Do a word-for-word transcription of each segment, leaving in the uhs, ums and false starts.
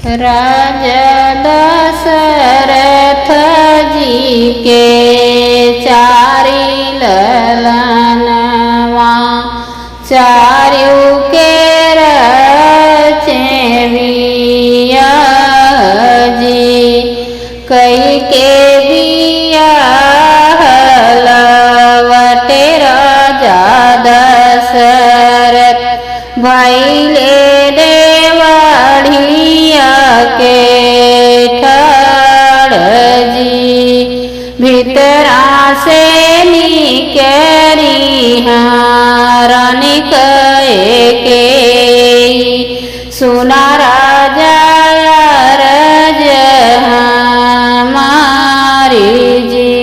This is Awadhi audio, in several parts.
राजा दशरथ जी के चारि ललनवा, चारिउ के रचे बियाह जी। कइके बियाह लवटे राजा दशरथ, भइले देवढ़िया के ठाढ़ जी। भीतरा से निकरी हरण कइके, सुना राजा अरज हमारी जी।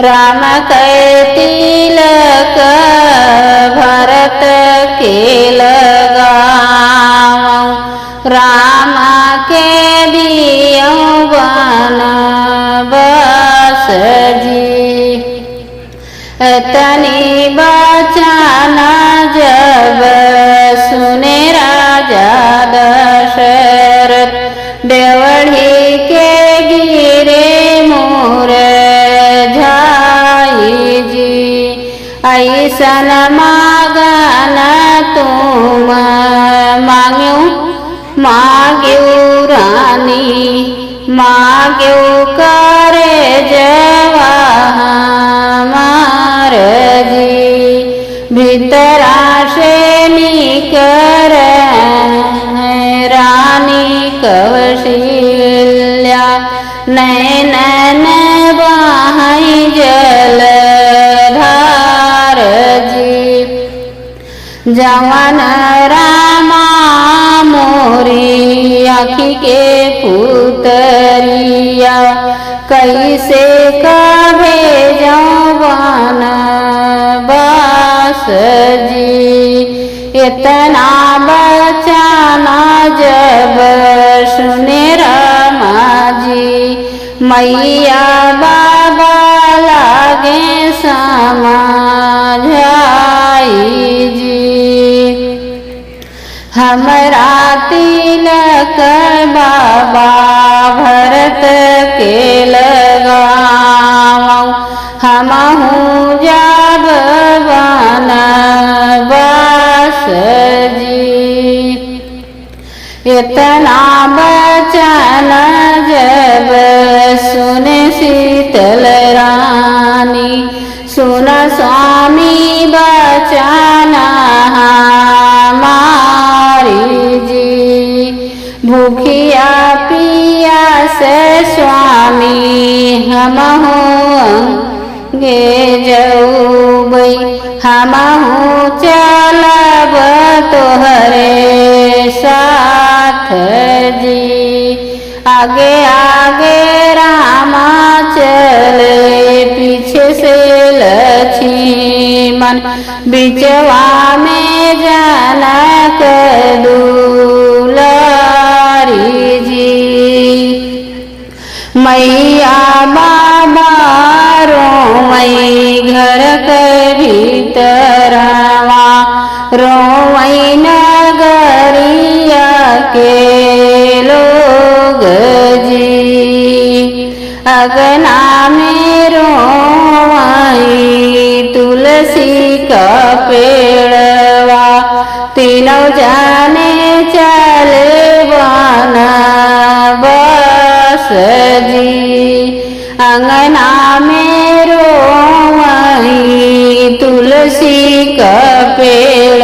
राम कै तिलक भरत के लगावँ, राम के दियौं बनवास जी। एतनी बचन जब सुने राजा दशरथ, देवढ़ी के गिरे मुरझाई जी। अइसन मागन तुम मांग्यू, मांग्यू रानी, मांग्यू करेजवा हमार जी। भीतरा से निकरे रानी कौशल्या, नैनन बहै जलधार जी। जवन रामा मोरी आँखी के पुतरिया, कइसे का भेजौं बनवास जी। एतना बचन जब सुने रामा जी, मइया बाबा लागे समझाई जी। हमरा तिलक बाबा भरत के लगावँ, हमहूँ जाब बनवास जी। एतना बचन जब सुने शीतल रानी, सुन स्वामी बचन हमारी जी। भूखिया पियास स्वामी हमहूँ गे जउबै, हमहूँ चलब तोहरे साथ जी। आगे आगे रामा चले, पीछे से लक्ष्मण, बिचवा में जनक दुलारी जी। मइया बाबा रोवै घर के भीतरवा, रोवै नगरिया के लोग जी। अगना में रोवै तुलसी का पेड़वा, तीनों जाने चले बनवास जी। अंगना में रोवै तुलसी का पेड़,